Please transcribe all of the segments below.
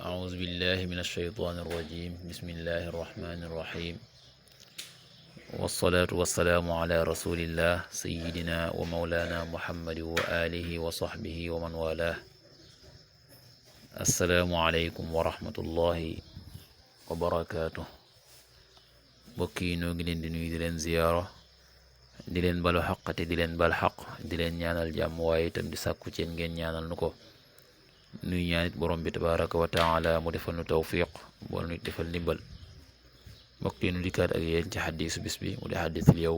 أعوذ بالله من الشيطان الرجيم بسم الله الرحمن الرحيم والصلاة والسلام على رسول الله سيدنا ومولانا محمد وآله وصحبه ومن والاه السلام عليكم ورحمة الله وبركاته bokki noo ngi leen di nuyu di leen ziyaara di leen balu xaq te di leen bal xaq di leen ñaanal jàmm waaye itam di sàkku ci ngeen ñaanal nu ko nuy ñaanit borom bi tabaraka wa taala mu defal nu tawfiq bool nu defal ndimbal mbokk yi nu dikkaat ak yéen ci xaddisu bis bi mu di xaddisul yow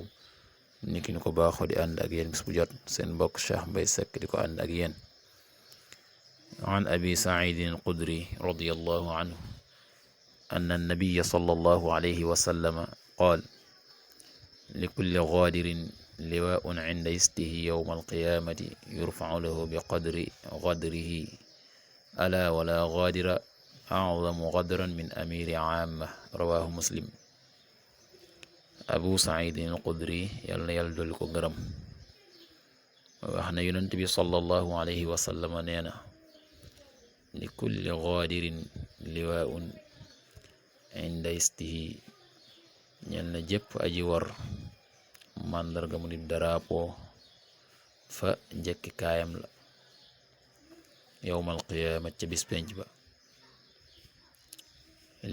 niki ñu ko baaxoo di ànd ak yéen bis bu jot seen mbokk Cheikh Mbaye Seck di ko ànd ak yéen an abi saidin alqudri radiyallahu anhu anna annabiya sallallahu alayhi wa sallama qaal likulli gaadirin liwaa'un inda istihi yawma alqiyaamati yurfacu lahu biqadri gadrihi alaa wala gaadira acdamu gadran min amiri caama rawaahu muslim. abu saidin alqudri yàlla na yàlla dolli ko gërëm wax na yonent bi sallallahu alayhi wa sallama nee na likulli gaadirin liwaa'un inda istihi ñel na jëpp aji war màndarga mu di daraapo fa njëkki kaayam la yowmal qiyaama ca bis penc ba.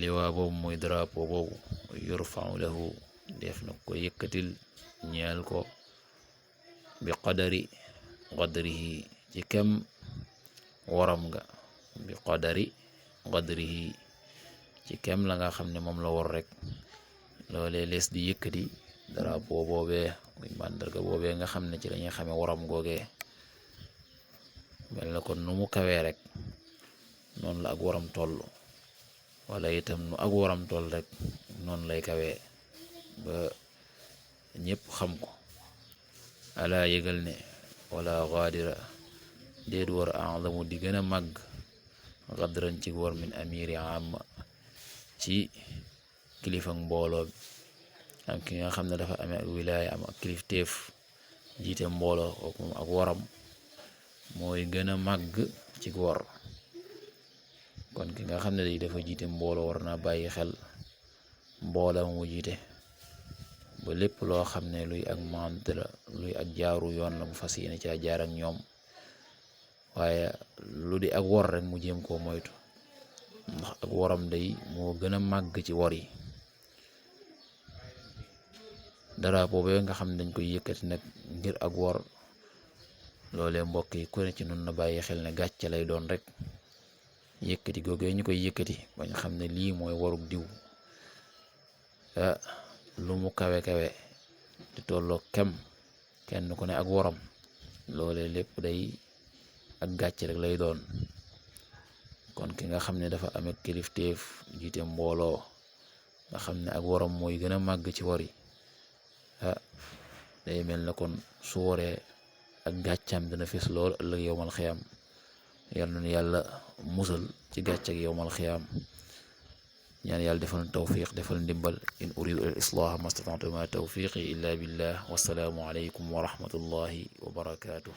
liwaa boobu mooy daraapo boobu yurfau lahu def na ko yëkkatil ñeel ko bi qadari qadrihi ci kem waram nga bi qadari qadrihi ci kem la nga xam ne moom la war rek loolee lees di yëkkati drapeau boobee muy màndarga boobee nga xam ne ci lañuy xamee waram googee mel na kon nu mu kawee rek noonu la ak waram toll wala itam nu ak waram toll rek noonu lay kawee ba ñépp xam ko. alaa yëgal ne wala gaadira déet war a'zamu di gën a màgg gadran ci war min amiri amma ci kilifa mbooloo bi am ki nga xam ne dafa amee ak wilaaya am ak kilifteef jiite mbooloo kooku moom ak waram mooy gën a màgg ci war. kon ki nga xam ne day dafa jiite mbooloo war naa bàyyi xel mbooloo mu jiite ba lépp loo xam ne luy ak mante la luy ak jaaru yoon la mu fas yéene caa jaar ak ñoom waaye lu di ak war rek mu jéem koo moytu ndax ak waram day moo gën a màgg ci war yi. drapeau ba nga xam ne dañ koy yëkkati nag ngir ak war loolee mbokk yi ku ne ci nun na bàyyi xel ne gàcce lay doon rek yëkkati googee ñu koy yëkkati bañ xam ne lii mooy warug diw lu mu kawe kawe di tolloo kem kenn ku ne ak waram loolee lépp day ak gàcce rek lay doon. kon ki nga xam ne dafa amee kilifteef jiite mbooloo nga xam ne ak waram mooy gën a màgg ci war yi day mel na kon su waree ak gàccam dana fis lool ëllëg yowmal xiyaam yal na yàlla musal ci gàcc ak yowmal xiyaam ñaan yàlla defal tawfiq defal ndimbal in uridu al islaha mastata'tu ma tawfiqi illa billah wassalaamu alaykum wa rahmatullahi wa barakatuh.